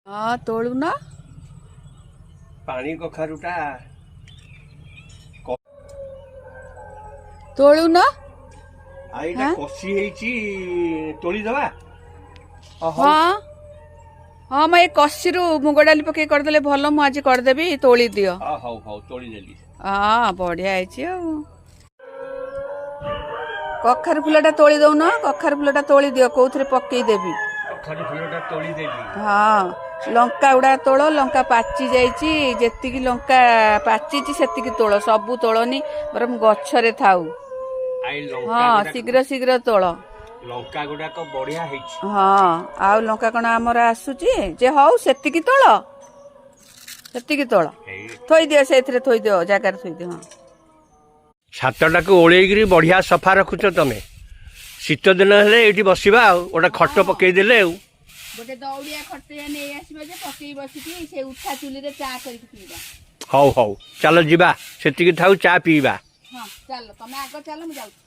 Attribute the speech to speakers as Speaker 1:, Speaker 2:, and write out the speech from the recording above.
Speaker 1: ହଁ, ତୋଳୁନ।
Speaker 2: ପାଣି କଖାରୁଟା।
Speaker 1: ତୋଳୁନ।
Speaker 2: ଆଉ ଏଇଟା
Speaker 1: ହାଁ?
Speaker 2: କଷି ହେଇଛି, ତୋଳିଦବା। ହଉ।
Speaker 1: ହଁ, ମୁଁ ଏଇ କଷିରୁ ମୁଗ ଡାଲି ପକେଇ କରିଦେଲେ ଭଲ। ମୁଁ ଆଜି କରିଦେବି, ତୋଳି ଦିଅ।
Speaker 2: ହଁ, ହଉ ହଉ, ତୋଳିଦେଲି।
Speaker 1: ହଁ, ବଢିଆ ହେଇଛି। ଆଉ କଖାରୁ ଫୁଲଟା ତୋଳି ଦଉନ। କଖାରୁ ଫୁଲଟା ତୋଳି ଦିଅ, କୋଉଥିରେ ପକେଇ ଦେବି।
Speaker 2: କଖାରୁ ଫୁଲଟା ତୋଳିଦେଲି।
Speaker 1: ହଁ, ଲଙ୍କା ଗୁଡା ତୋଳ। ଲଙ୍କା ପାଚି ଯାଇଛି। ଯେତିକି ଲଙ୍କା ପାଚିଛି ସେତିକି ତୋଳ, ସବୁ ତୋଳନି, ବରଂ ଗଛରେ ଥାଉ।
Speaker 2: ଆଉ ଲଙ୍କା
Speaker 1: ହଁ।
Speaker 2: ଗୁଡାକ
Speaker 1: ଶୀଘ୍ର ଶୀଘ୍ର ତୋଳ।
Speaker 2: ଲଙ୍କା ଗୁଡାକ ବଢିଆ ହେଇଛି।
Speaker 1: ହଁ, ଆଉ ଲଙ୍କା କଣ ଆମର ଆସୁଛି ଯେ? ହଉ, ସେତିକି ତୋଳ, ସେତିକି ତୋଳ।
Speaker 2: ଏଇ।
Speaker 1: ଥୋଇଦିଅ, ସେଇଥିରେ ଥୋଇଦିଅ, ଜାଗାରେ ଥୋଇଦିଅ, ହଁ।
Speaker 2: ଛାତଟାକୁ ଓଳେଇକିରି ବଢିଆ ସଫା ରଖୁଛ ତମେ। ଶୀତ ଦିନ ହେଲେ ଏଇଠି ବସିବା, ଆଉ ଗୋଟେ ଖଟ ପକେଇଦେଲେ ଆଉ।
Speaker 1: ଗୋଟେ ଦଉଡିଆ ଖଟିଆ ନେଇ ଆସିବା ଯେ, ପକେଇ ବସିକି ସେ ଉଠା ଚୁଲିରେ ଚା କରିକି ପିଇବା।
Speaker 2: ହଉ ହଉ, ଚାଲ ଯିବା। ସେତିକି ଥାଉ, ଚା ପିଇବା।
Speaker 1: ହଁ, ଚାଲ। ତମେ ଆଗ ଚାଲ, ମୁଁ ଯାଉଛି।